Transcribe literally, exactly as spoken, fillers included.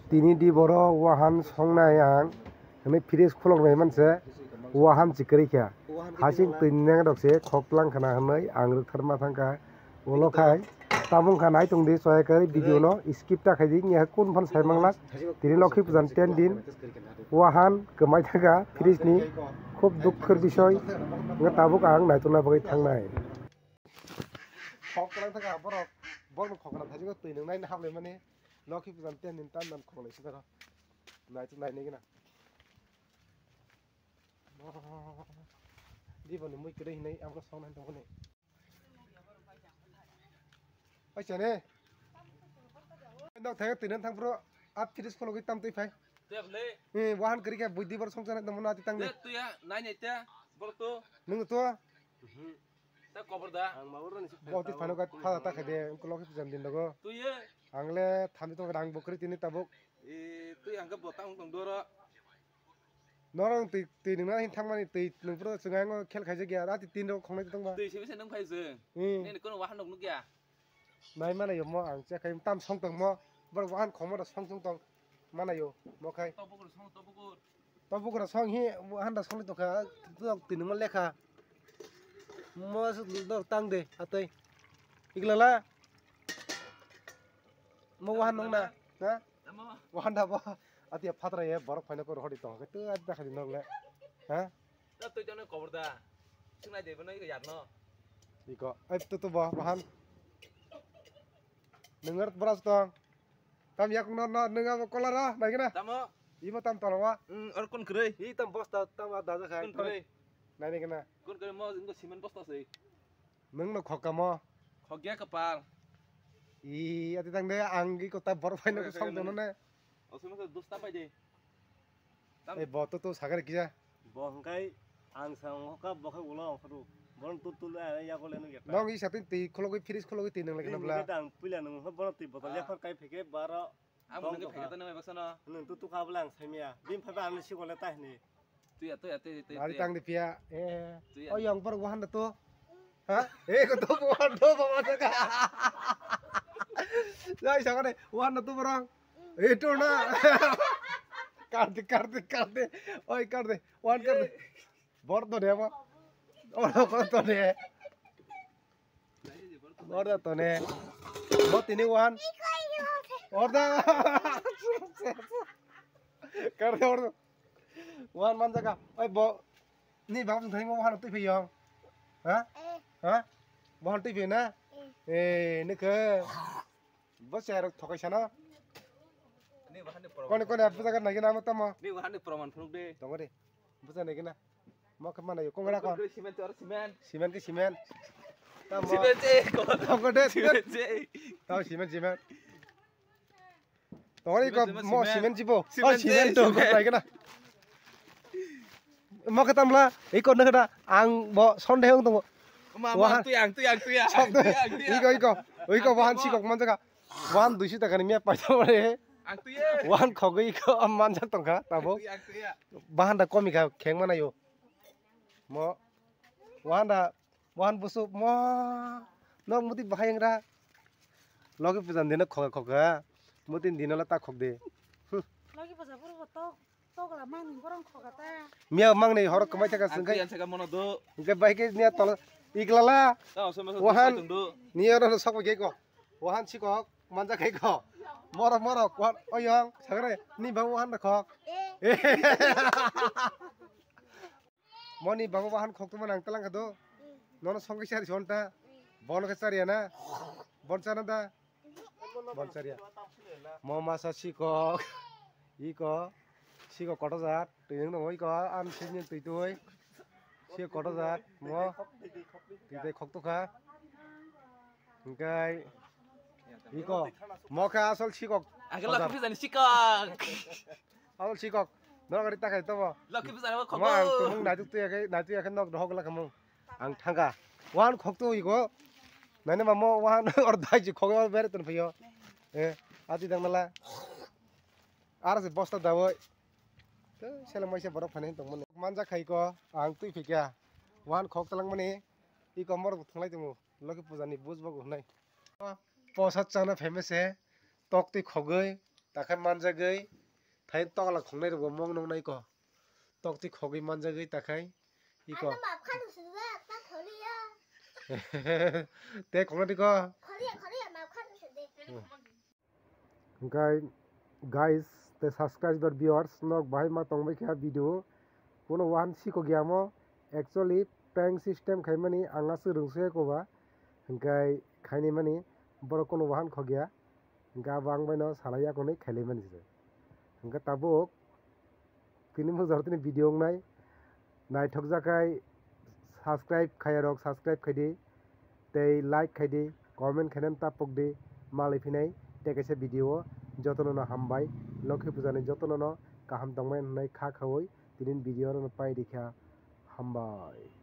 Tini di borok wahan songnai ang hwnwi fridge khuloknai manse wahan si kwrwi kha. Hasing twi nang rok se khok tlang khna hwnwi ang rwktharma thang kha. Ulo khai tabung kha nai tong di, soya kwrwi video no skip ta khai di, nya kun phan sai manglak. Tini Lokhi pujan ten din wahan kwmai thang kha fridge ni, khub dukh khor bisoy. Nga tabuk ang naitukna bagwi thangnai. Khok kwrwng thang kha borok, borok ni khok kwrwng thang kha twi nang nai hap lai mani. Lokhi pujan ten din tan dan khok lai si taro. Naituk nai nai gana. Di boni mui kwrwi hinwi abo song nai tongmani. Oi chane. Nok thang twi nang thang pro at fridge khulogwi tam twi phai. Tep le. Eh, wahan kwrwi kha buidi bor song chana tongmani ati tang le. Tep tuya nai nai te. Bor to. Nung to. Ta kobor da. Ang ma uro ni. Bo ti phano ka tha ta khai de, ko Lokhi pujan din dogo. Tuye. Ang le thami to rang bokri tini tabuk. E, tui ang ka botang tong doro. Norong twi, twi nungna hin thangmani twi nung pro chwng ang khel khaijak ya, ati tin rok khongnai tong ba. Twi se se nung phai se. Hmm. Nini kono wahan nok nuk ya. Nai mana yo mo ang che khai tam song tong mo. Bor wahan khongma da song song tong. Mana yo mo khai. To bukur song, to bukur. To bukur song hi wahan da song tong kha. Tok twi nung lekha. Mo dor tang de atoi. Iglala. Mo wahan nung na. Ha? Tamo. Wahan da bo. Ati phatra ye borok phaina ko rohori tong. Tu ati da khadi nok le. Ha? Ta twi tano kobor da. Sunai de bano yar no. Iko. Ai tu tu bo wahan. Nungar bras tong. Tam yak no no nunga bo kolara nai gana. Tamo. Imo tam tolwa. Hmm, or kun krei. I tam bosta tam ada da khai. Kun krei. Nai gana. Kun krei mo ingo cement bosta sei. Nwng no khok kamo? Khok ya kapal. I ati tang de ang gi kota bor phai no song dono ne. Osoma sa dosta pai de. Tam. Ei bo to to sagar kisa. Bo hwngkai ang sa ong ka bo khai ulo ong khadu. Bon tu tu le ya ko le no ya. Nong i satin tei khulogwi fridge khulogwi tei nang le kana bla. Ang pila nung ho bon tei botol ya phar kai pheke baro. Ang nang pheke ta nang baksa no. Nung tu tu ka bla ang saimia. Bim phai ba ang si ko le ta hini. Tuya, tuya, tuya, tuya, Mari tuya. Tang di pia. Eh. Tuya. Oh, yang per wahan tu. Ha? Eh, ko tu wahan tu bawa jaga. Jai sangat deh, wahan tu berang. Itu na. Kardi, kardi, kardi. Oi, kardi. Wahan kardi. Bor to deh apa? Oh, bor to deh. Order to ne. Bo tini wahan. Order. Karde order. Wahan manjaka. Oi bo. Ni bab thai mo wahan twi phiyong. Ha? Ha? Wahan twi phi na? Eh, ni khe. Bo se rok thokai sana. Kone kone apu jaga nagi na mo tamo. Ni wahan ni proman phunuk de. Tongo de. Busa nai gana. Mo khe mana yo kongra kon. Cement or cement. Cement ke cement. Tamo. Cement je. Tamo de. Cement je. Tamo cement cement. Tongri ko cement, mo cement. Cement jibo. Oh, cement je, cement to cement. Nai gana. Mo khe tamla iko nang da ang bo Sunday hong tongo. Ma, ma, wahan. Tuyang, tuyang, tuyang. Sok de. Tuyang, tuyang. Iko, iko. Iko wahan sikok manjaga. Wahan duisu taka ni miya paitha mare. Ang tuye. Wahan khogwi ko am manjak tongkha tabo. Ang tuye, ang tuye. Bahan da komi kha kheng mana yo. Mo wahan da wahan busu mo nok muti bahai engra. Logi pujan dino khoga khoga. Mutin dino la ta khogde. Logi puja buru tok. Tokla mangni borong khogata. Miya mangni horo kwmai thaka sengkai. Ang saka mono do. Hingke bai ke niya tol iglala. Ta osomasa wahan. Tungdu. Niya ro sok bai ko. Wahan sikok manja kai ko. Morok morok wan oyong sagre ni bang wahan da khok. Moni bang wahan khok tuma nang talang kado. Nono songkai sari sonta. Bono ke sari ana. Bon sana da. Bonsaria. Mo masa sikok. Iko. Sikok koto jat. Twi nung tongo iko. An sini twi twi. Sikok koto jat. Mo. Twi twi khok tukha. Hingkai. Iko. Mo kha asol sikok. Ang khe lokhi pujani sikok. Asol sikok. Norok ari takhai tobo. Lokhi pujani mo khok. Mo ang tumung naituk tuya khe, naituk ya khe nok dohok la khamung. Ang thangka. Wan khok tu iko. Nani ma mo wan or dai ji khok or bere ton phayo. Eh, ati dang nala. Ar se bosta dawoi. Te sele mai se borok phani tong mani. Manja khai ko, ang twi phikya. Wan khok talang mani. Iko mor thanglai tumu. Loki puja ni buj bok hnai. Posa chana famous he. Tok twi khogoi. Takhai manjagwi, thain tokla khongnai rokbo mong nongnai ko. Tokti khogwi manjagwi takhai. Iko. Ano map khani sujak ta kholiya. Te khongnai ko. Kholiya, kholiya, map khani sujak. Hwnkhe guys, te subscriber viewers, nok bahai ma tongbai kha video. Kuno wahan siko giyamo. Actually, prank system khaimani ang aswk rwngsuya koba. Hwnkhe khainimani borok kuno wahan khogya. Hwnkhe abo ang baino salai yakunwi khailaimani se. Hwnkhe tabuk tini mung jora tini video wngnai. Naithokjakhai subscribe khaiyarok subscribe khaidi. Tei like khaidi, comment khainani ta pokdi. Malai phinai tei kaisa video o jotono no hambai. Lokhi puja ni jotono no kaham tongmani hwnwi kha khaui tini video no paidi kha. Hambai.